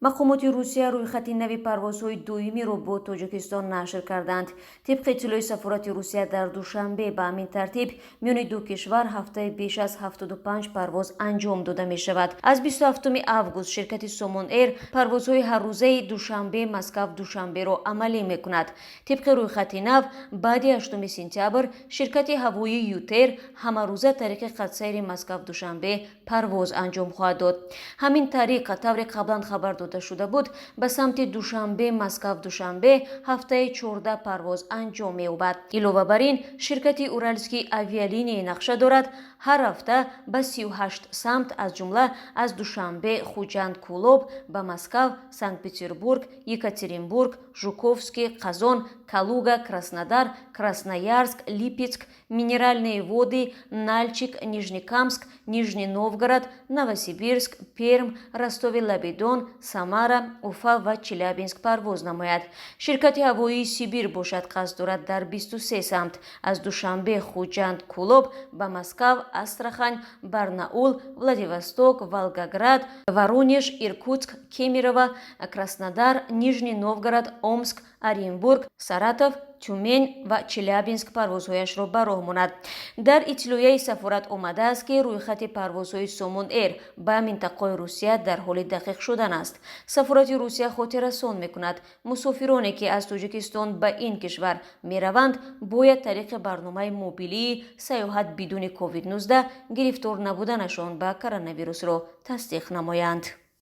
Мақомоти Русия рӯйхати нави парвозҳои доимиро бо Тоҷикистон нашр карданд. Тибқи иттилои сафорати Русия дар Душанбе, ба ҳамин тартиб миёни ду кишвар ҳафтаи беш аз 75 парвоз анҷом дода мешавад. Аз 27 август ширкати Сомон Эйр парвозҳои ҳаррӯзаи Душанбе, Москав, Душанберо амалӣ мекунад. Тибқи рӯйхати нав, баъди 8 сентябр ширкати ҳавоии Ютэйр ҳамарӯза тариқи хатсайри Москав, Душанбе парвоз анҷом хоҳад дод. Ҳамин тариқ, тавре қаблан хабар дода шуда буд, ба самти Душанбе, Москав, Душанбе ҳафтаи 14 парвоз анҷом меёбад. Илова бар ин, ширкати Уральские авиалинии нақша дорад ҳар ҳафта ба 38 самт, аз ҷумла аз Душанбе, Хуҷанд, Кӯлоб ба Москав, Санкт Петербург, Екатеринбург, Жуковский, Қазон, Калуга, Краснодар, Красноярск, Липецк, Минеральные Воды, Нальчик, Нижнекамск, Нижний Новгород, Новосибирск, Перм, Ростови лаби Дон, Самара, Уфа ва Челябинск парвоз намояд. Ширкати ҳавоии Сибир бошад, қасд дорад дар 23 самт аз Душанбе, Хуҷанд, Кӯлоб ба Москав, Астрахань, Барнаул, Владивосток, Волгоград, Воронеж, Иркутск, Кемерово, Краснодар, Нижний Новгород, Омск, Оренбург, Саратов, Тюмень ва Челябинск парвозҳояшро ба роҳ монад. Дар иттилоияи сафорат омадааст, ки рӯйхати парвозҳои Сомон Эйр ба минтақаҳои Русия дар ҳоли дақиқ шудан аст. Сафорати Русия хотиррасон мекунад: мусофироне, ки аз Тоҷикистон ба ин кишвар мераванд, бояд тариқи барномаи мобилии «Сайёҳат бидуни COVID-19» гирифтор набуданашон ба коронавирусро тасдиқ намоянд.